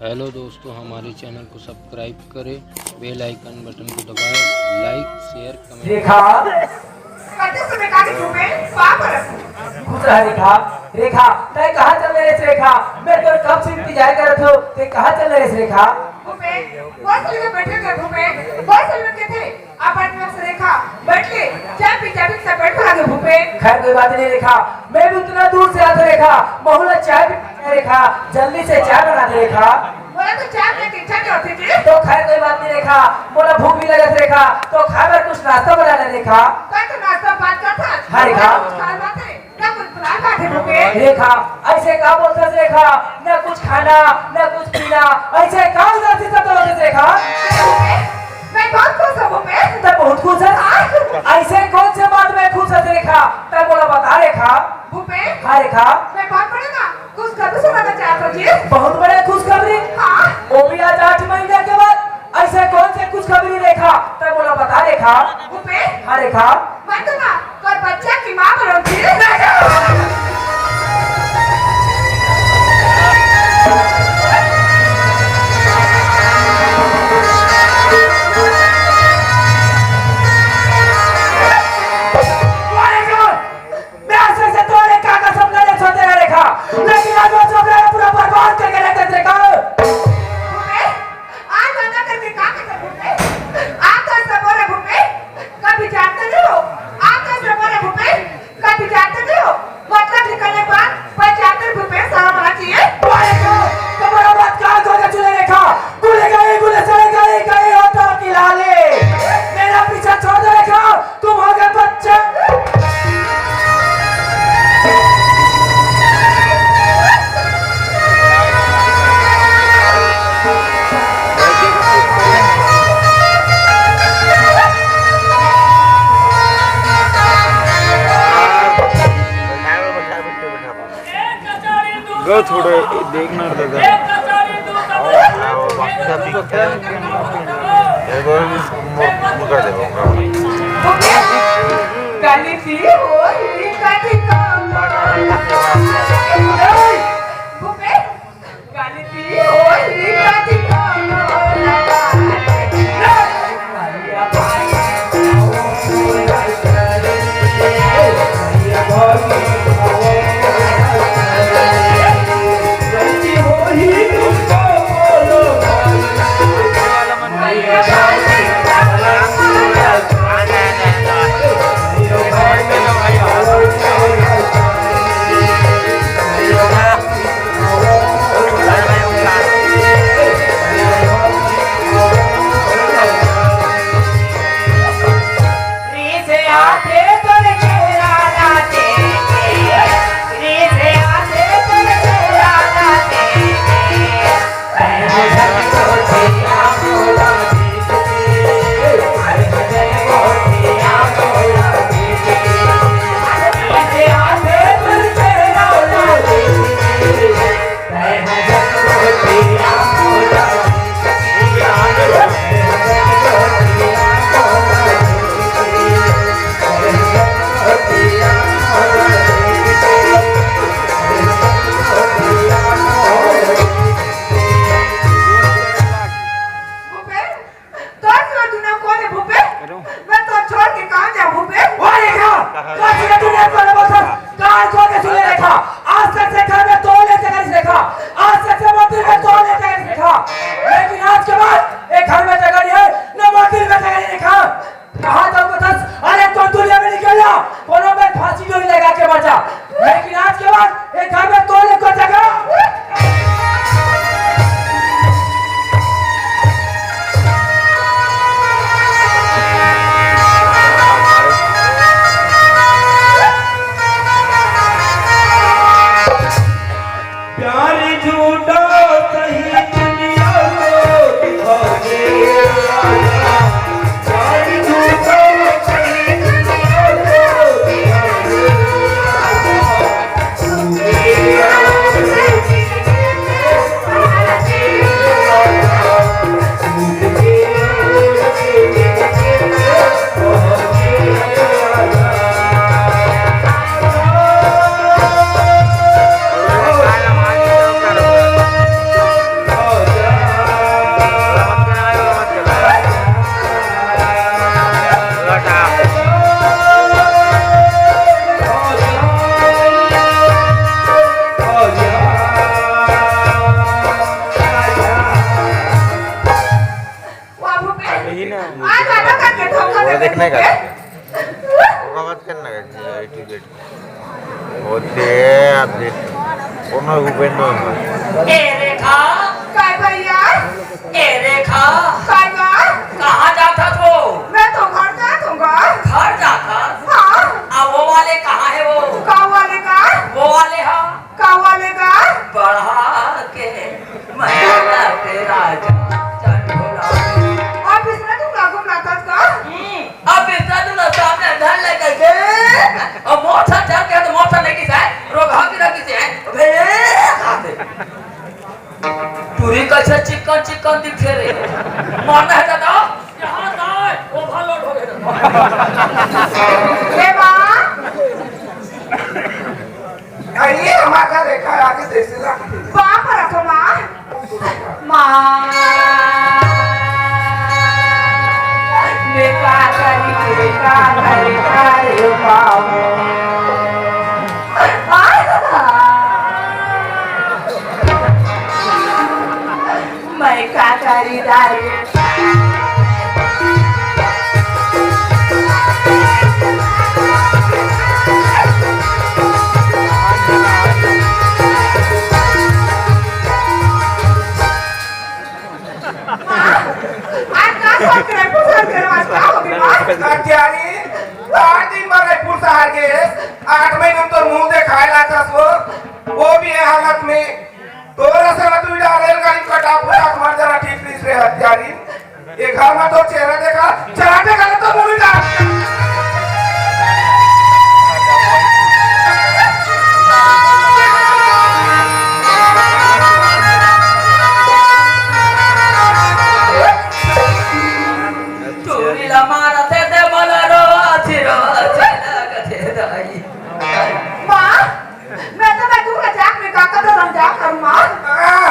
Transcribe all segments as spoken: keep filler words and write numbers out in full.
Hello दोस्तों, हमारे channel को सब्सक्राइब करें, बेल आइकन बटन को दबाएं, लाइक, शेयर, कमेंट। रेखा। कते समय काटे धूपे, पाप रखो। खुश रह रेखा। रेखा, तै कहाँ चल रहे रेखा? मैं तो कब से इंतजार करत हो, तै कहाँ चल रहे रेखा? धूपे, बहुत सारे बैठे थे धूपे, बहुत सारे के थे। अपन में से रेखा, बैठ ले, चाय पी, चाय पी, सब बैठ भागे भूपे। खैर, कोई बात नहीं रेखा, मैं भी उतना दूर से आता रेखा, महू ला चाय पी रेखा, जल्दी से चाय बना दे रेखा। मोला तो चाय पीने की इच्छा नहीं होती जी। तो खैर, कोई बात नहीं रेखा, मोला भूख भी लगत रेखा, तो खाए बर कुछ नाश्ता बना ले रेखा। कल तो नाश्ता बात करता। हाँ रेखा। कुछ खाए बात है। ना कुछ खाना खाते भूपे। रेखा, ऐसे का बोलथस रेखा? ना कुछ खाना, ना कुछ पीना, ऐसे का उदासी सतावत रेखा? भूपे, मैं बहुत खुश हूँ भूपे। तै बहुत खुश है? हाँ। ऐसे कौन से बात में खुश है रेखा? तै मोला बता रेखा। भूपे। हाँ रेखा। मैं बहुत बड़े ना खुशखबरी सुनाना चाहता हूँ जी। बहुत बड़े खुशखबरी? हाँ। वो भी आज आठ महीने के बाद। ऐसे कौन से खुशखबरी रेखा? तै मोला बता रेखा। भूपे। हाँ रेखा। मैं तो ना तोर बच्चा की माँ बनूंगी। मैं ऐसे से तोरे का का सपना ले सोते रहे रेखा, लेकिन आज वो सपना पूरा बर्बाद करके रख दे रेखा। भूपे, आज वादा करके का कर सकते? आप तो ऐसा बोले भूपे, कभी जानते नहीं हो, आप तो ऐसा बोले भूपे, कभी जानते नहीं हो, मतलब निकलने के बाद पहचानते भूपे सारा होना चाहिए। भाई को तुम्हारा बात कान खोल के सुने रेखा, गुले गए, गुले सड़े गए, गए हो तो की लाले। मेरा पीछा छोड़ दे रेखा, तुम हो गए बच्चे। गो थोड़ा देखना दादा। गलती होई कभी कम। भूपे, गलती होई कभी कम। देखने का। ओका बात करना का, ए टू जेड। होते आप देख, कोनो उपेंद्र। ए रेखा। काय भैया? ए रेखा। काय बा? कहाँ जात हस वो? मैं तो घर जात हूँ गा। घर जात हस? हाँ। आ वो वाले कहाँ हे वो? का वाले का? वो वाले हा? का वाले का? बढ़ा के मैं तेरा चंडोला। अब इसमें तुम लागू नाटक का? हम्म। अब बेटा तू ना सामने अंधार लग गए। अब मोटर चल के तो मोटर लेके जाए, रोगा की रखी से है। अबे, कहाँ से? टूरी कैसे चिकन चिकन दिखे रे? मारना है दादा? यहाँ जाए, overload हो गया। ए माँ। अरे, हमारा रेखा आगे जैसे ला। बाप रखो माँ। माँ, मैं का करी, मैं का करी, का रे बाबू। मैं का करी दारू। आज का सोच रहे, पूछ रहे, आज का हो गया? अरे, आज दिन भर रायपुर से आ गए, आठ महीने में तो मुंह दिखाए ला था सो, वो भी है हालत में। तोरा से तू जा रेलगाड़ी कटा पूरा मर जाना ठीक नहीं रे हत्यारी। ये घर में तो चेहरा देखा, चेहरा देखा तो बोलू जा। टूरी ला मारत हे ते मला रोज, रोज लगत हे दाई। माँ, मैं तो मैं दूर जाके मैं काका तो रंजा करूँ माँ। हाँ,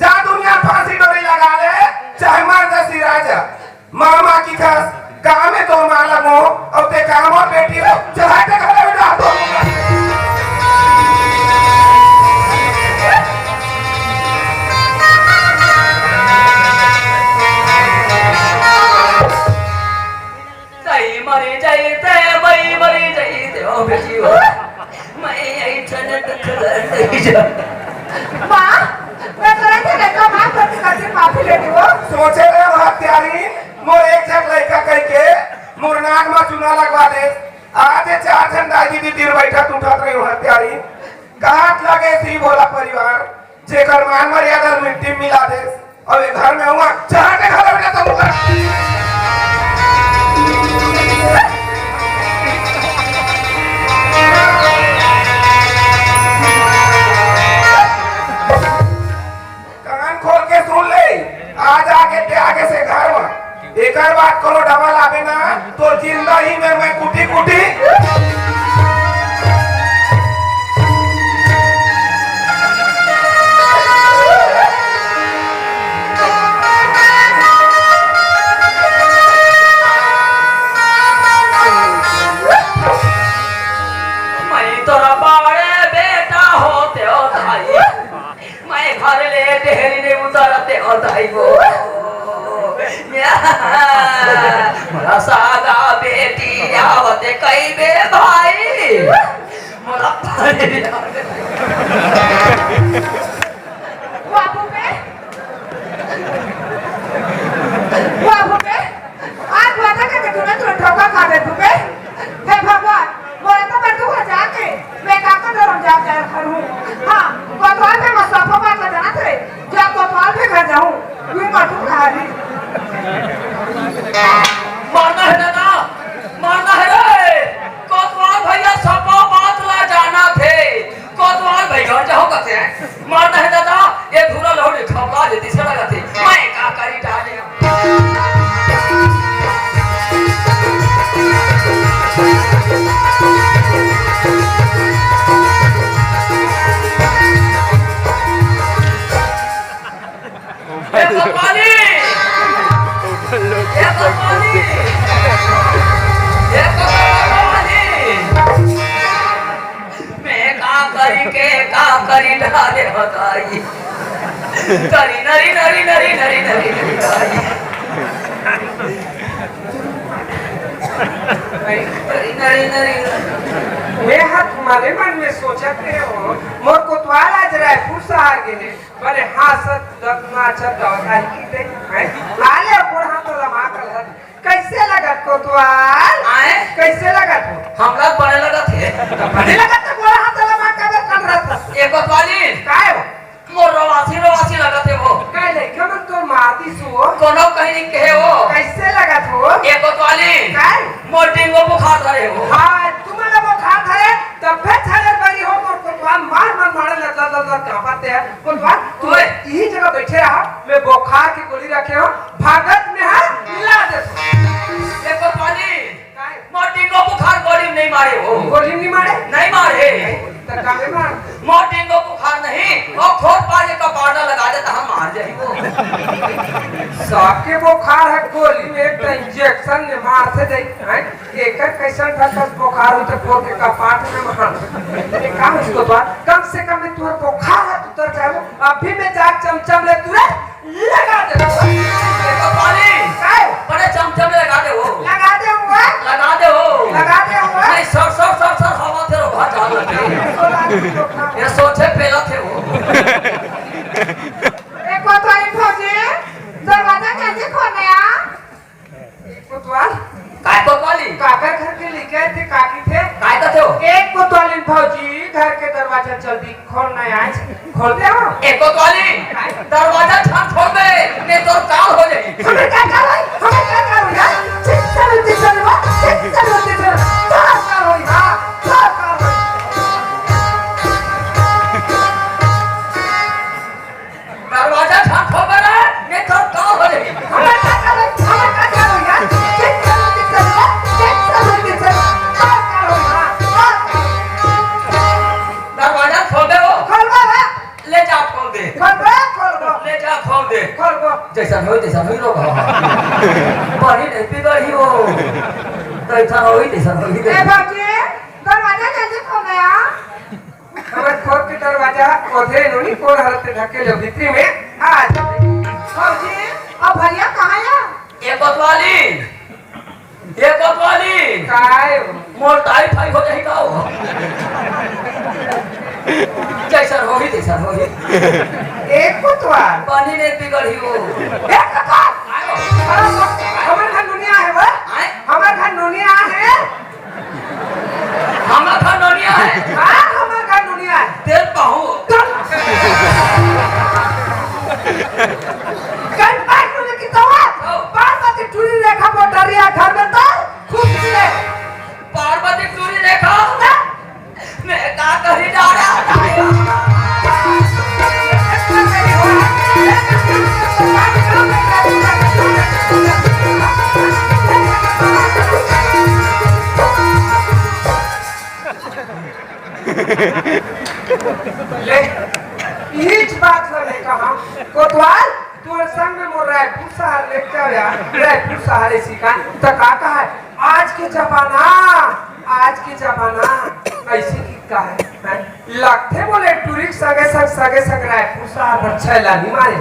जा दुनिया फांसी डोरी लगा ले, चाहे मर जा सिराजा। मामा की खस, काम में तो माला मो, अब ते काम और बेटी हो, चढ़ा के खड़े हो जा तो। तई मरी जाई ते, मई मरी जाई ते, ओ बेटी हो। मैं यही ठंड खबर नहीं जा। माँ, मैं तो रहते रहता माँ पर करके माफी लेती हूँ। सोचे रहे हो हत्यारी, मोर एक झन लड़का कह के मोर नाक में चूना लगवा दे। आज ये चार झन दाई दीदी तीर बैठा तू उठा रहे हो हत्यारी। कहाँ लगे सी भोला परिवार, जेकर मान मर्यादा मिट्टी में मिला दे। अउ ये घर में हुआ, जहाँ के घर में तो हुआ। कान खोल के सुन ले, आज आके ते आगे से घर में एकर बाद कोनो डबल आवे ना, तो जिंदा ही में मैं कुटी कुटी। मैं तोरा बड़े बेटा होते हो दाई। मैं घर ले ढेरी नहीं उतारते हो दाई वो। मोरा सागा बेटी आवते कई बे भाई। मोरा भाई। बाबू बे, बाबू बे, आज वादा करके तूने तुरंत धोखा खा दे तू बे। हे भगवान, मोरे तो मैं तू घर जाके, मैं का कर रहा हूँ जाके घर हूँ। हाँ, कोतवाल पे मत सफा बात कर जाना थे, जा कोतवाल पे घर जाऊँ, यूं मत उठा ली। मारना है दादा, मारना है रे। कोतवाल भैया सफा बात ला जाना थे। कोतवाल भाई घर जाओ कथे हैं। मारना है दादा, ये धूरा लहुड़ी खपला जे दिसे लगा थे। मैं का करी डाले। ए भगवानी! ए भगवानी! ए भगवानी! मैं का करी के का करी डाले बताई। नरी, नरी, नरी, नरी, नरी, नरी, नरी, नरी। नरी, नरी, नरी। मैं हर मने मन में सोचत रहे हो, मोर कोतवाल आज रायपुर शहर गे हे, बने हांसत, कूदत, नाचत, गावत आई की ते, हैं? आले गोड़ हाथ लमा कर हर। कैसे लगत कोतवाल? आए? कैसे लगत हो? हमला बने लगत हे। तो बने लगत तो गोड़ हाथ लमा कर कर रहा था। ए कोतवाली। काय हो? मोर रवासी रवासी लगत हे वो। काय लइका मन तोर मार दिस वो? कोनो कहीं नहीं कहे वो। कैसे लगत हो? ए कोतवाली। काय? मोर डेंगू बुखार धरे वो। हाँ, तुम्हारा बुखार धरे, तब फिर छाले बरी हो, मोर कोतवाल मार मार मारे लग लग लग लग कांपत हे। कोतवाल, तू ओए। यही जगह बैठे रहा, मैं बुखार की गोली रखे हो, भागत में है, ला दे। ए कोतवाली। काय? मोर डेंगू बुखार गोली नहीं मारे हो। गोली नहीं मारे? नहीं मारे। तो काहे मार? मोर डेंगू बुखार नहीं, वो खोर पार एक बाड़ा लगा दे तो हम मार जाई वो। सबके बुखार है, गोली में एक तो इंजेक्शन में मार से दे, हैं? एकर कैसन ढंग से बुखार हो तो खोर के कपाट में मार। ये काम इसको तो कम से कम में तोर बुखार है, तू उतर जाए वो। अभी मैं जा चमचम ले तुरंत लगा दे। ए कोतवाली। काय? बड़े चमचम लगा दे हो। लगा दे हुआ। लगा दे हो। लगा दे हुआ। नहीं, सर, सर, सर, सर, हवा तेरो भात डाल लगे। ये सोचे पेला थे हो। ए कोतवाली भौजी, दरवाजा जल्दी खोलने आ। कोतवाल? काय कोतवाली? काकर घर के लेके आए थे, काकी थे? काय कथे हो? एक कोतवालिन भौजी, घर के दरवाजा जल्दी खोलना है आज। खोल दे हो। ए कोतवाली, काय? दरवाजा छान खोल दे, नहीं तो काल हो जाए। हमें क्या काल होई? हमें क्या काल होई? हाँ? चिंता मत करो, चिंता मत करो, चिंता मत करो। क्या काल होई? हाँ, क्या काल होई? दरवाजा झांको बड़ा, ये तो का हो रही? हमें का करो, हमें का करो यार? चित करो, चित करो, चित करो, चित करो। का करो यार? का करो? दरवाजा खोल दे वो। खोल दे बे। ले जा खोल दे। खोल दे, खोल दे। ले जा खोल दे। खोल दे। जैसा होई, तैसा होई रो बाबा। बड़ी नहीं बिगड़ी हो। जैसा होई, तैसा होई। ए बाबूजी, दरवाजा जल्दी खोल दे यार। हमर खोर के दरवाजा ओधे नोनी कोन हरत ढके लो भीतरी में आ जाते। भौजी, अब भैया कहाँ या? ये कोतवाली, ये कोतवाली। काय हो? मोर टाइफाइड हो जाही का हो? जैसन होही, तैसन होही। एक कोतवाल। पानी नहीं बिगड़ी हो। एक कोतवाल। आयो। हमर घर दुनिया है वो। आए? हमर घर दुनिया है। हमर घर नोनिया है। हाँ, हमर घर नोनिया है। तेल पाहू। कल, कल पाँच बजे की दवा, हाँ। पाँच बजे टूरी रेखा मोटरिया घर में तो खुश है। पार्वती टूरी रेखा? हाँ। मैं का कही जा रहा था? ले, इच बात ल मैं कहा, कोतवाल, तोर संग में मोर रायपुर शहर ले चल यार, रायपुर शहर ऐसी का, त का कहा है? आज के जमाना, आज के जमाना, ऐसे की का है, हैं? लगथे बोले टूरी के सगे संग, सगे संग रायपुर शहर बर छैला नहीं मारे।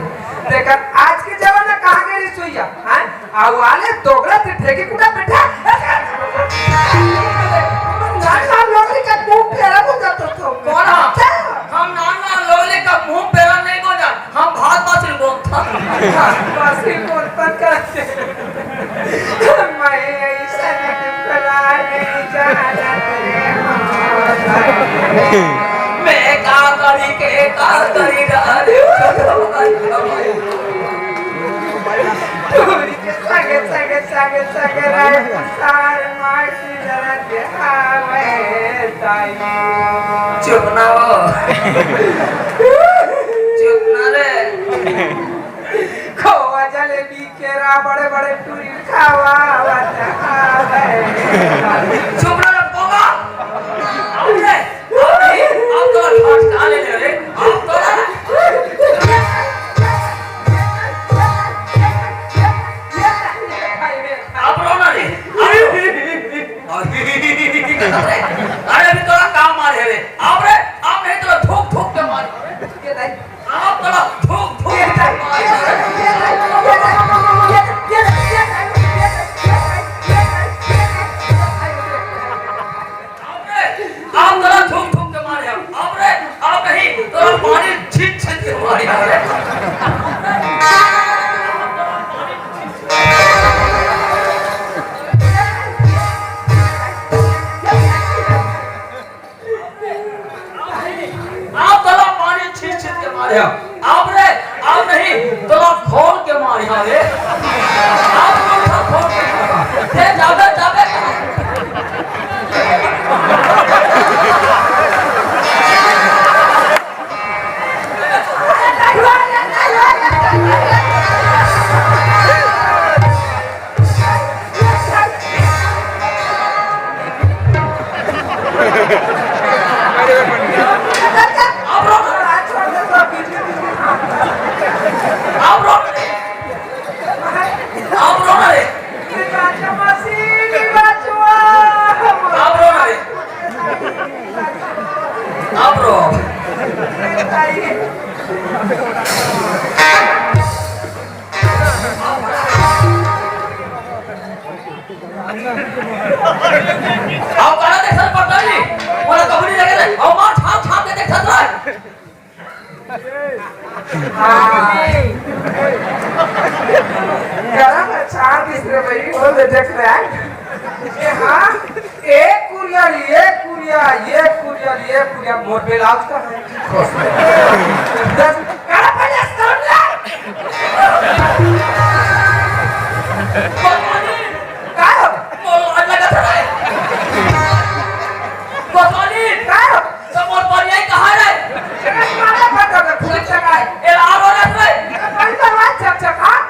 तेकर आज के जमाना कहाँ गे रही सुइया, हैं? आउ आले दोगला ते ठेके कुटा बैठा। नान नान लोगरी का मुंह पेरा हो जाता तो। कौन है? हम नान नान लोगरी का मुंह पेरा नहीं बोला, हम भात बासिल बोलता। भात बासिल बोलता करते। मैं ऐसा नहीं करा नहीं जाना रे। मैं का करी के का करी डाली। संगे, संगे, संगे, संगे राय सार मासी जरा देखावे ताई। चुप ना हो। चुप ना रे। खोवा जलेबी केरा बड़े बड़े टूरी खावा आवत आवे। चुप ना रे पोगा। अबे, अबे, अब तो ठाठ कहाँ ले ले रे? अब तो आप रो ना रे। अरे अभी तोरा काम आ रहे रे। आप रे, आप नहीं तो ठोक ठोक के मार। आप तोरा ठोक ठोक के मार। अउ काला देखत पता नहीं, मोला कबड्डी लगे रे, अउ मार छाप छाप के देखत रहे। हाँ। गरम छाप इसने भाई, बोल दे, देख रहा है। ये हाँ, एक कुरिया, एक कुरिया, एक कुरिया, एक कुरिया, मोर ब्लाउज का है। काला पहले स्टोन ला। का हो? मोर लाज लगत हे। कोतवाली! का हो? तो मोर परियाई कहाँ रे? चकच मारे पकड़ के फूल चकाए। ए, आरो रस रे। कोई तो बात चक चक, हाँ?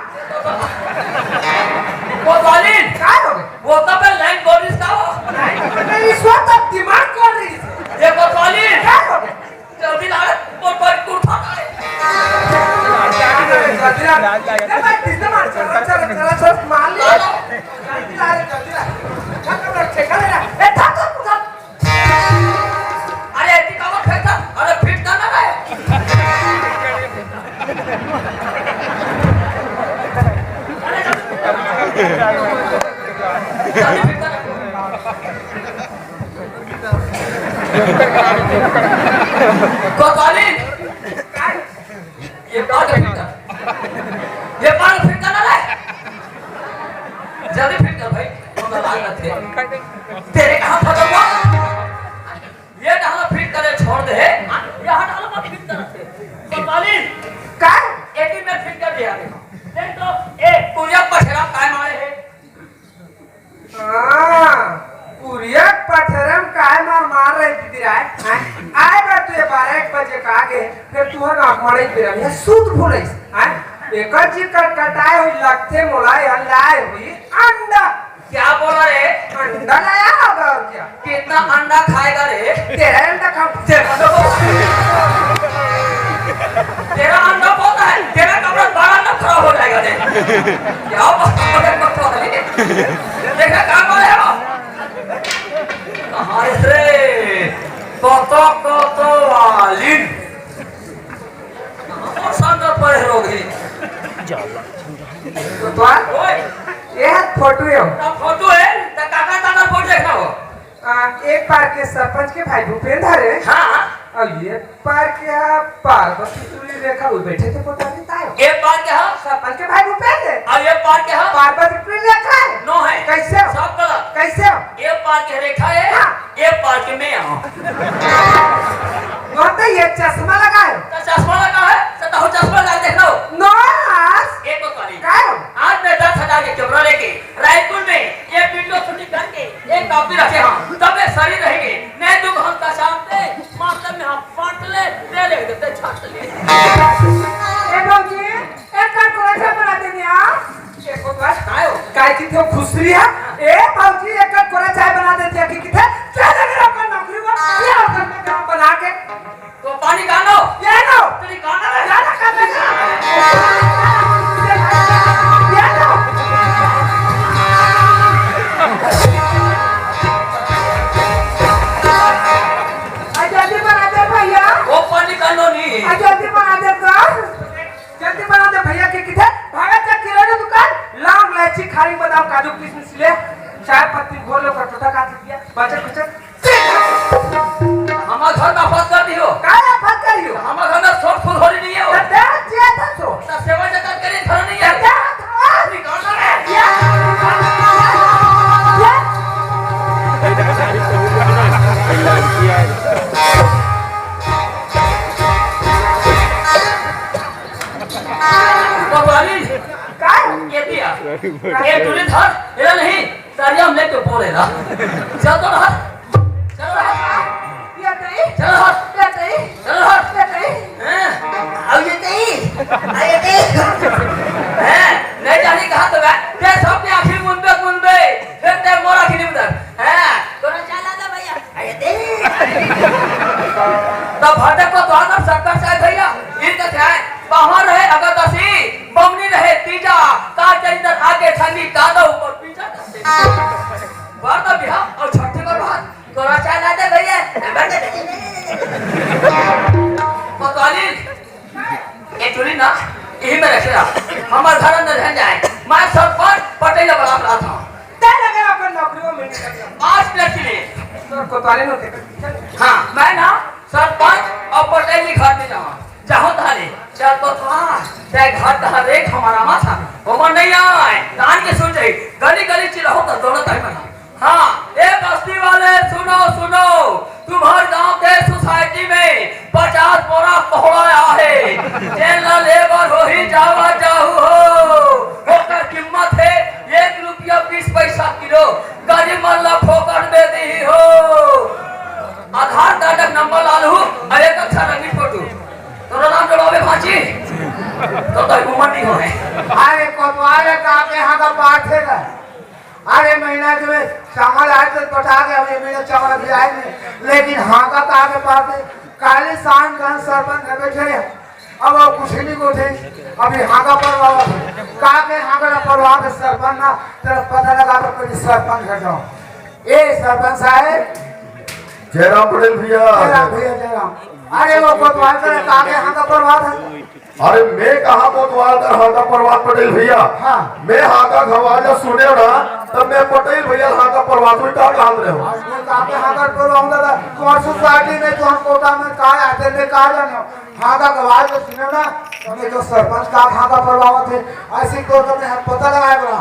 कोतवाली! का हो? वो तो पे लाइन बोलिस का हो? नहीं, नहीं, इस वक्त अब दिमाग खोल रही है। ये कोतवाली! का हो? जल्दी ला रे, मोर पर कुर्ता ला रे। जल्दी ला। ए भाई, किसने मार? चल, चल, चल, चल, मार ले। जल्दी ला रे, जल्दी ला। ठेका ले रे। ए, ठेका, ठेका। अरे, एती काबर फेंकत? अरे, फिट कर ना रे। अरे, जल्दी फिट कर। कोतवाली! ये बाल फिट कर। ये बाल फिट कर ना रे। जल्दी फिट कर भाई। वो तो लाल रखे। तेरे कहाँ फंसा हुआ? ये डाला फिट करे छोड़ दे। यहाँ डाला मत फिट कर। कोतवाली! का? एती में फिट कर दिया। देख तो, ए, तू ये पछड़ा काय मारे है? हाँ, कुरिया पथरम काहे मार मार रहे दीदी राय? हैं? आए बा तू ये बारह एक बजे का आगे, फिर तू हर आँख मड़ई बिरम, ये सूत फुलइस, हैं? एकर जी कटकटाए हुई लगथे मोला, ये लाए हुई अंडा। क्या बोला रे? अंडा लाया होगा और क्या? कितना अंडा खाएगा रे? तेरा अंडा खा, तेरा तो, तेरा अंडा बहुत है, तेरा कमरा बारह अंडा खराब हो जाएगा रे। क्या बात है, कोतवाली? देखा, काम वाले हो? कहाँ से? कोतो, कोतवाली। कहाँ पर संग पर रोगी? कोतवाल? ओए। ये है फोटो यो। तब फोटो है, तो काका काका फोटो देखना हो। आ, एक पार के सरपंच के भाई भूपेंद्र है। हाँ। और ये पार के हा पार्वती टूरी रेखा, वो बैठे थे, पता नहीं तायो। ये पार के हा? सरपंच के भाई भूपेंद्र है। और ये पार के हा? पार्वती टूरी रेखा है। नो है। कैसे हो? सब गलत। कैसे हो? ये पार के रेखा है, हाँ। ये पार के मैं हूँ। वो तो ये चश्मा लगा है। तो चश्मा लगा है, तो, तो चश्मा लगा, देख लो। नो, आज। ये कोतवाली। काय हो? आज मैं दस हजार के कैमरा लेके रायपुर में ये वीडियो शूटिंग करके एक कॉपी रखे हम, तब ये सही रहेंगे। नहीं तो हम कसाते, मास्टर में हम बांट ले, दे ले, दे, दे, छाट ले। ए भौजी, एक कटोरा चाय बना दे दिया। एक बात काय हो? काय की तो खुसरी है? ए भौजी, एक कटोरा चाय बना दे दिया कि किथे? चल, अगर अपन नौकरी को, ये अपन काम बना के। तो पानी कानो। ये लो। तेरी काना रे। ज्यादा कर दे। ये लो। आ, जल्दी बना दे भैया। वो पानी कानो नहीं। आ, जल्दी बना दे तो। जल्दी बना दे भैया के किथे? भागत जा किराना दुकान, लौंग, इलायची, खारी, बादाम, काजू, किशमिश ले। चाय पत्ती घोल लो, कटोरा काट लिया। बचत, बचत। हमर घर में फंस कर दियो। काहे फंस कर दियो? हमर घर में छोट फूल होली नहीं है। तो दे, जे था सो। तो सेवा जगत के लिए घर नहीं है। दे, हाँ। निकाल दे। या। या। कोतवाली। का? ये दिया। ये तूने धर, ये नहीं। सारी हम लेके बोले ना। चल तो रहा। चल रहा। ये नहीं। चल रहा। ये नहीं। चल रहा। ये नहीं। हैं? अब ये नहीं। अब ये नहीं। हैं? नहीं जाने कहाँ तो मैं। तेरे सबके आँखें मुंदे मुंदे। फिर तेरे मोर आँखें नहीं मुंदे। हैं? तोरा चाय ला दे भैया। अरे दे। तो भटे को तो आना शक्कर चाय भैया। इनका चाय। बाहर रहे अगरदसी, बमनी रहे तीजा, का चैतन आगे ठंडी, कादो ऊपर पीछा करते। बार तो बिहार और छठे को बाहर, तोरा चाय ला दे भैया। कोतवाली, ये चुरी ना, यही में रखे रहा। हमारे घर अंदर रहन जाए। मैं सब पर पटेल बना रहा था। तेरे लगे अपन नौकरी में आज के लिए तोर कोतवाली नोते। हाँ, मैं ना सरपंच अउ पटेल जी घर में जावा। जाहूं ताले, चल तो था, ते घर तहर रेख हमारा माथा, ओमन नहीं आए, कान के सुन जाई, गली गली चिल्लाहूं तो दौड़त आए मना। हाँ, ए बस्ती वाले, सुनो, सुनो, तुम्हारे गांव के सोसाइटी में पचास बोरा कोहड़ा आहे, जेन ला लेबर होही जावा जाहू हो, ओकर कीमत हे एक रुपया बीस पैसा किलो, गरीब मन ला फोकट में दीही हो। आधार कार्ड के नंबर ला लहू, अउ एक अच्छा रंगीन फोटो। तोरा नाम जोड़ावे भांची? तो तोर उमर नहीं होए। अरे कोतवाल हे, का के हागा पाथे गा? अरे महीना के में चावल आए तो पटा के, अभी मेरा चावल अभी आए नहीं, लेकिन हागा का के पाथे। काली शाम का सरपंच घर बैठे हैं, अब वो कुछ नहीं बोलते। अभी हागा परवावत हे, का के हागा परवावत हे सरपंच ना, तेरा पता लगा तो कोई सरपंच घर जाओ। ए सरपंच साहब, जयराम पटेल भैया। जयराम भैया, जयराम। अरे वो कोतवाल कर का के हागा परवावत हे? अरे मैं कहाँ कोतवाल कर हागा परवावत पटेल भैया? हाँ। मैं हागा घवाजा सुने ना, तब मैं पटेल भैया हागा परवावत हुई का हाल रहे हो। आज मैं का के हागा परवावत दादा, तुम्हार सोसाइटी में, तुम्हार कोटा में का आते में का जाने हो? हागा घवाजा सुने ना, तब मैं जो सरपंच का हागा परवावत हे, ऐसी तो तुम्हें हम पता लगाए बना।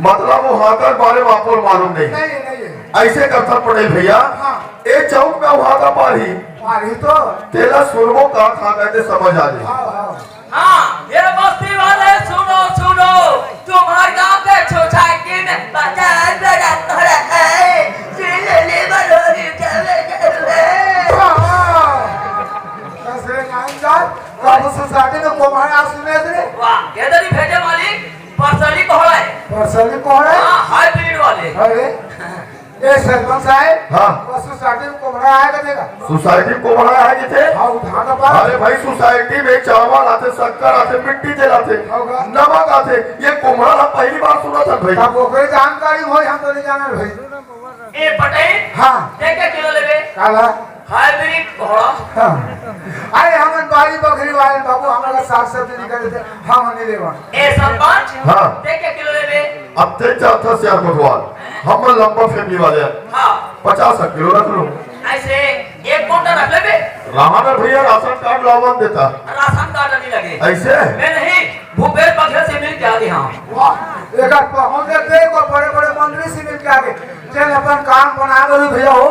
मतलब वो हागा के बारे में आपको मालूम नहीं? नहीं, नहीं। ऐसे करथन पटेल भैया, हाँ। ए चौक में वो हागा पारही। पारही तो। तेला सुनबो का हागा ते समझ आ जाए। हाँ, हाँ। हाँ, ये बस्ती वाले सुनो, सुनो, तुम्हारे गांव के सोसाइटी में पचास बड़ा घोड़ा है, ये ले लेबर हो रही है। हाँ, हाँ। दूसरे नाम जात, अब सोसाइटी में कोम्हड़ा सुने रे? वाह, केदरी भेजे मालिक, पर्सली कोहड़ा है। पर्सली कोहड़ा है? हाँ, हाइब्रिड वाले। अरे, ए सरपंच साहब, हाँ। बस सोसाइटी में कोम्हड़ा आए कथे गा? सोसाइटी में कोम्हड़ा आए कथे? हाँ, उठा ना पा। अरे भाई, सोसाइटी में चावल आथे, शक्कर आथे, मिट्टी तेल आथे, होगा। नमक आथे। ये कोम्हड़ा हम पहली बार सुनत हन भाई। तब ओकरे जानकारी होई, हम तो नहीं जानत भाई। ए पटेल, हाँ। ते के किलो लेबे? काला? हाइब्रिड कोहड़ा। हाँ। अरे हमन बाड़ी बखरी वाले बाबू, हमारा साग सब्जी निकल देते, हम नहीं लेवा। ए सरपंच, हाँ। ते के किलो लेबे? अब ते चाहता सियार कोतवाल, हम लंबा फैमिली वाले हैं। हाँ। पचास किलो रख लो। ऐसे एक कुंटल रख लेबे? राहन भैया राशन कार्ड लावन देता। राशन कार्ड नहीं लगे। ऐसे? मैं नहीं, भूपेश बघेल से मिल के आगे हाँ। वाह, एक पहुंचे थे को बड़े बड़े मंत्री से मिल के आगे। चल अपन काम बना दो भैया हो।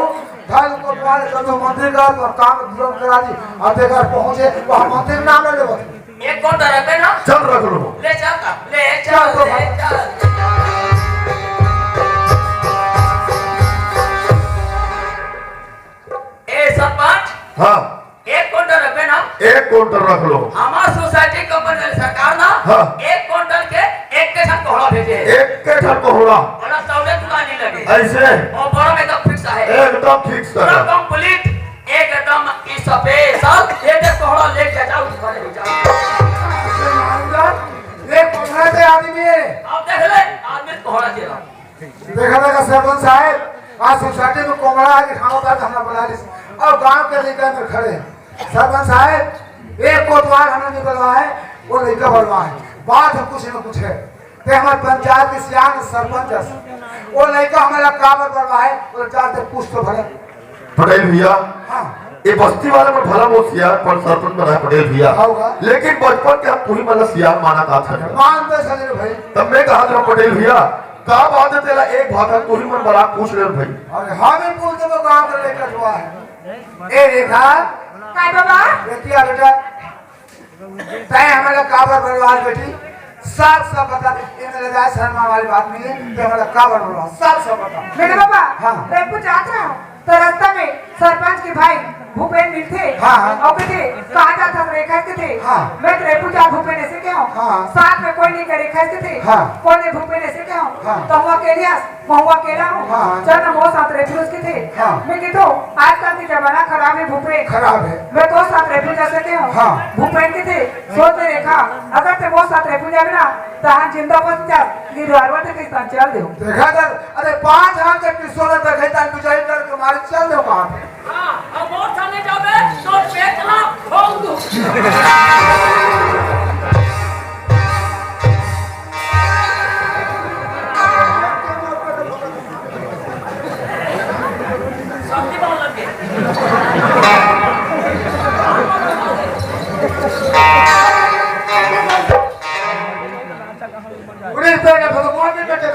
धन को पाल कर तो मंत्री का तो काम पूरा करा दी। अब एक बार पहुंचे तो हम मंत्री नाम ले लेबो। एक कुंटल रखबे ना? चल रख लो। ले चल, ले चल, चल तो ले भाई। चल। ए सरपंच। हाँ। एक कुंटल रखबे ना? एक कुंटल रख लो। हमार सोसाइटी कंपनी सरकार ना हाँ। एक कुंटल के एक के साथ कोहड़ा भेजे। एक के साथ कोहड़ा। बड़ा सौदे दुकान नहीं लगे। ऐसे? और बड़ा में एकदम फिक्स है। एकदम फिक्स पूरा है। कंप्लीट, एकदम स्पेशल। ये जो कोहड़ा लेके जाओ, तुम्हारे विचार। ये कोहड़ा के आदमी है। आप देख ले, आदमी कोहड़ा के रहा। देखा था सरपंच साहब, आज सोसाइटी में कोमड़ा आके खाना पाए तो हमरा बुला ली। और गांव के लड़का में खड़े हैं। सरपंच साहब, एक कोतवाल हमने नहीं बुलवा है, वो लड़का बुलवा है। बात हम कुछ न कुछ है। ते हमारे पंचायत के सियान सरपंच है। वो लड़का हमारा काबर बुलवा है, वो चार से पूछ तो भले। पटेल भैया, हाँ। ये बस्ती वाले में भला बहुत सियान पर सरपंच बना है पटेल भैया। होगा। लेकिन बचपन के हम तुही मन ला सियान माना का था। मान तो सजन भाई। तब मैं कहा था पटेल भैया, का बात है तेला एक भाखा तुही मन बड़ा पूछ ले भाई। अरे हाँ भी पूछ दे तो काम कर लेकर हुआ है। ए रेखा। काय बाबा? बेटिया बेटा। तैं हमला काबर बरवास बेटी? साफ साफ बता दे, एमे ले जाए शर्मा वाली बात नहीं है, तैं हमला काबर बरवास, साफ साफ बता। बेटे बाबा, हाँ। रैपुर जात रहा, तो रास्ता में सरपंच के भाई भूपेन मिलथे। हाँ, हाँ। और कहथे, "कहाँ जात हस रेखा?" कहथे, हाँ। "मैं तो रैपुर जात भूपेन," ऐसे कहो। हाँ। साथ में कोई नहीं करे, रेखा कहथे, हाँ। "कौन है भूपेन?" ऐसे कहो। हाँ। तो हुआ के लिया महुआ केरा हूँ। हाँ। चल ना मोर साथ रैपुर कथे। हाँ। मैं कथों, आजकल के जमाना खराब है भूपेन। खराब है। मैं तोर साथ रैपुर जा सकत हूँ। हाँ। भूपेन कथे, सोच ले रेखा, अगर तैं मोर साथ रैपुर जाबे ना, त हम जिंदा बच जा, ये ड्राइवर ते कहीं चल दे। देखा था, अरे पाँच हाथ के पिस्तौल रखे था, पिछाई करके मारे चल दे कहाँ पे। हाँ, अब मोर सामने जाबे, तो पेट ना खोल दूँ।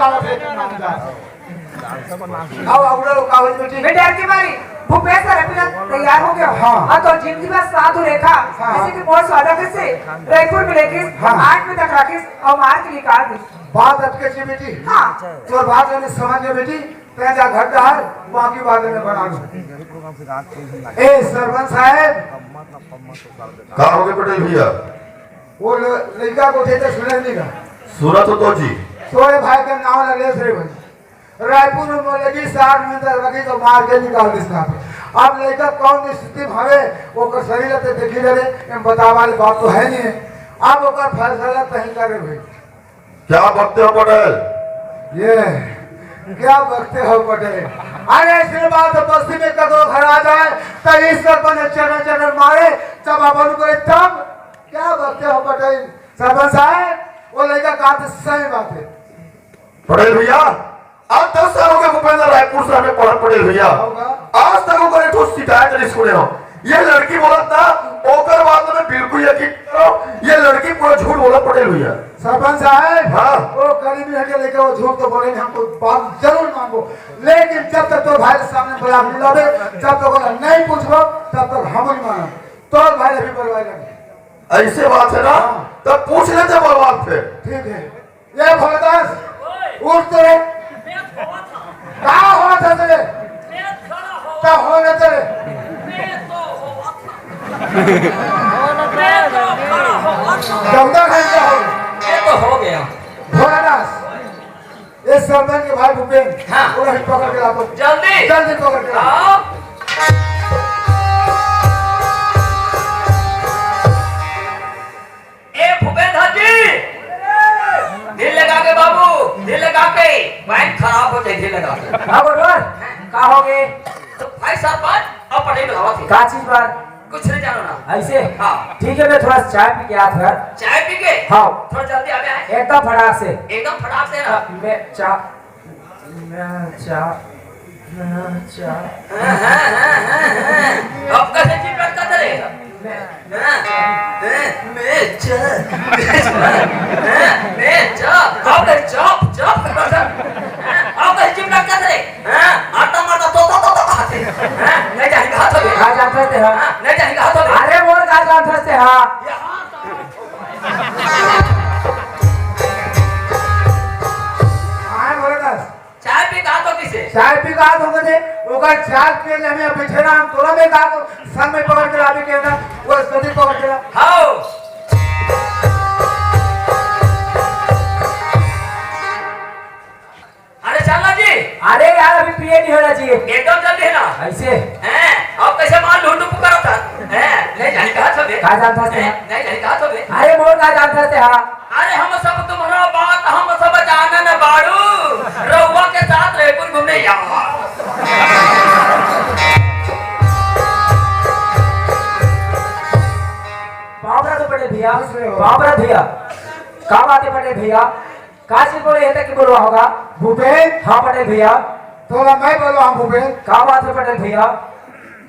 आओ, अगला लोग का होई बेटी? मैं डर के मारी भूपेश और रफीला तैयार हो गया। हाँ। और तो जिंदगी में साथ रेखा, हाँ। जैसे कि मोर स्वागत से रायपुर में लेके हाँ। आठ में तक राखिस और मार के निकाल दी। बात अटके जी बेटी। हाँ। तोर बात मैंने समझ गया बेटी, तै जा घर डहर, बाकी बात में बना लूं। ए सरपंच साहब, का हो गए पटेल भैया? वो ल-, लड़का को थे तो सुने नहीं का? सुना तो, तो जी। तोरे भाई का नाम ला लेस रे भाई। रायपुर में बोले कि साठ में तो लगी तो मार के निकाल दिस ना। अब लड़का कौन स्थिति में हवे, ओकर शरीर ते देखी ले रे, एम बतावा वाली बात तो है नहीं है। अब ओकर फैसला तहीं करे भाई। क्या बकते हो पटेल? ये क्या बकते हो पटेल? अरे ऐसे बात तो बस्ती में ककरो घर आ जाए तो इस सरपंच चढ़ चढ़ मारे, जब अपन करे तब क्या बकते हो पटेल? सरपंच साहब, वो लड़का का तो सही बात है। पटेल भैया, आज दस साल हो गए भूपेंद्र रायपुर से हमें पढ़ा पटेल भैया। होगा। आज तक ओकर एक ठो शिकायत नहीं सुने हो। ये लड़की बोलत ना, ओकर बात में बिल्कुल यकीन करो, ये लड़की पूरा झूठ बोला पटेल भैया। सरपंच साहब, हाँ। वो गरीबी हटे लेके वो झूठ तो बोले नहीं, हमको बात जरूर मांगो, लेकिन जब तक तो भाई सामने बड़ा मिलावे, जब तक ओकरा नहीं पूछबो, तब तक हम नहीं मानब। तो भाई अभी बर्बाद लगे। ऐसे बात है ना, हाँ। तब पूछ लेते बर्बाद फिर। ठीक है। ये भोलेदास, उठ तो रे। का होत हे तेरे? का होत हे तेरे? गंगा घाट का हो। ये तो हो गया। भोलेदास, ये सरपंच के भाई भूपेन, हाँ। पूरा ही पकड़ के लाओ। जल्दी। जल्दी पकड़ के लाओ। हाँ। ए भूपेंद्र जी, धीर लगा के बाबू, धीर लगा के, माइंड खराब हो जाए, धीर लगा के। हाँ, बोल, बोल। का हो गए? तो भाई साहब बात, अब पटेल बुलावा थे। का चीज बात? कुछ नहीं जानो ना। ऐसे? हाँ। ठीक है, मैं थोड़ा चाय पी के आता हूँ। चाय पी के? हाँ। थोड़ा जल्दी आ जाए। एकदम फटाक से। एकदम फटाक से ना। मैं चा-, मैं चा-, मैं चा-, हाँ, हाँ, हाँ, हाँ, हाँ। अब कैसे चीज करता तेरे? मैं हाँ, हाँ, मैं चा-, मैं चा-, हाँ, मैं चा-, अब मैं चुप, चुप। हाँ, अब कैसे चीज करता तेरे? हाँ, आता मारता तो, तो, तो, तो खाते। हाँ, नहीं जाने कहा था बे। कहाँ जाता थे, हाँ? हाँ, नहीं जाने कहा था बे। अरे, वो कहाँ जाता थे, हाँ? यहाँ था। हाँ, बोले बस। चाय पी कहा तो किसे? चाय पी कहा तो कथे, ओकर चाय के लिए हमें पीछे ना, हम तोरा में कहा तो संग में पकड़ के लावे के ना, वो सदी पकड़ के ला। हाओ। अरे चल ना जी। अरे यार, अभी पिए नहीं होना चाहिए। एकदम जल्दी है ना। ऐसे? हैं? अब कैसे मार ढूंढ पुकारा था? हैं? नहीं जाने कहा था बे? कहाँ जाता था? हैं? नहीं जाने कहा था बे? अरे, मोर कहाँ जाता था? अरे हम सब तुम्हारा बात, हम सब जानन बाड़ू, रउआ के साथ रायपुर घूमने यहाँ। बाबरा तो पटेल भैया, बाबरा भैया, का बात है पटेल भैया? का चीज बोले है तक बोलवा होगा? भूपेन? हाँ पटेल भैया। थोड़ा मैं बोलवा हूँ भूपेन। का बात है पटेल भैया?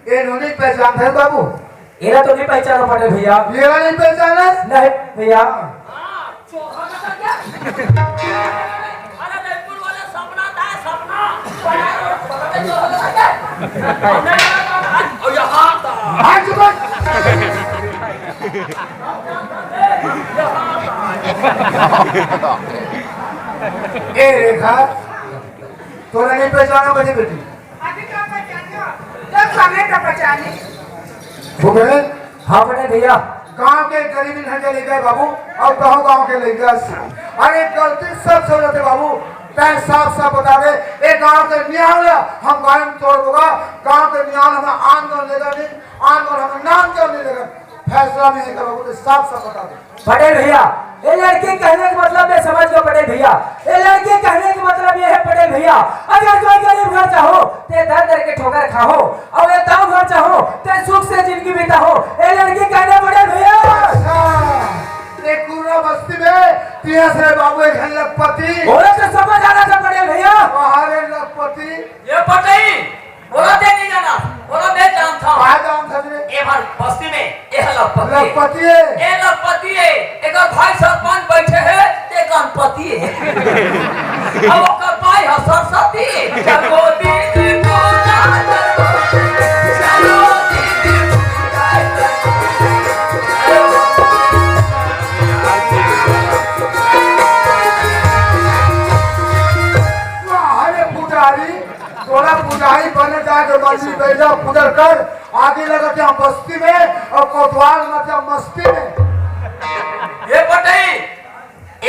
ये नोनी पहचान है बाबू? एला तो नहीं पहचानो पटेल भैया। एला नहीं पहचानस? नहीं भैया। अरे रायपुर वाला सपना था, सपना। और यहाँ था। हाथ चुप कर। ए रेखा, तोरा नहीं पहचाना बनी बेटी। अभी का पहचानियो? जब समय का पहचानी। भूपेन? हाँ पटेल भैया। गांव के गरीब इन्हें के लेके बाबू, और कहो गांव के लेके। अरे गलती सब से हो जाते बाबू, तैं साफ साफ बता दे, ए गांव के नियाल हम गायम तोड़ दूंगा, गांव के नियाल हमें आन कर लेगा नहीं, आन कर हमें नाम क्यों नहीं लेगा, फैसला नहीं है बाबू, तो साफ साफ बता दे। पटेल भैया, ये लड़के कहने का मतलब मैं समझ गया पटेल भैया। ये लड़के कहने का मतलब ये है पटेल भैया, अगर कोई गरीब घर चाहो, ते दर दर के ठोकर खाहो, और ये दाऊ घर चाहो, ते सुख से जिंदगी बिताहो। ये लड़के कहने पटेल भैया। अच्छा, ये पूरा बस्ती में तिया से बाबू एक है लखपति। बोले तो समझ आना था पटेल भैया। बाहर है लखपति। ये पटेल। बोला ते नहीं जाना, बोला मैं जानता हूँ। का जानता रे? ए भाई बस्ती में, ए लखपति। लखपति है। ए लखपति है, एकर भाई सरपंच बैठे हैं, ते गणपति है। अब ओकर पाई ह सरस्वती। चलो दीदी पूजा करो, चलो दीदी पूजा करो। वाह रे पुजारी, तोला पुजारी बने जाके मछली बेच जा, पूजा कर, आगे लगत हे बस्ती में अउ कोतवाल मत जा मस्ती में। ए पटई,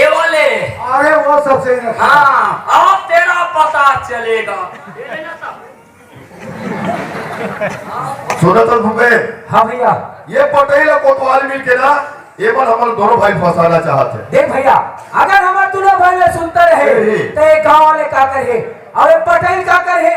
ए वाले। अरे वो सब सही रखे। हाँ, अब तेरा पता चलेगा। सुनत हस भूपेन? हाँ भैया। ये पटई ला कोतवाल मिल के ना, ये बार हमर दोनों भाई फंसाना चाहत हे। देख भैया, अगर हमर दोनों भाई ला सुनता रहे, ए, ए। तो ये गाँव वाले का करही अउ ये पटई का करही?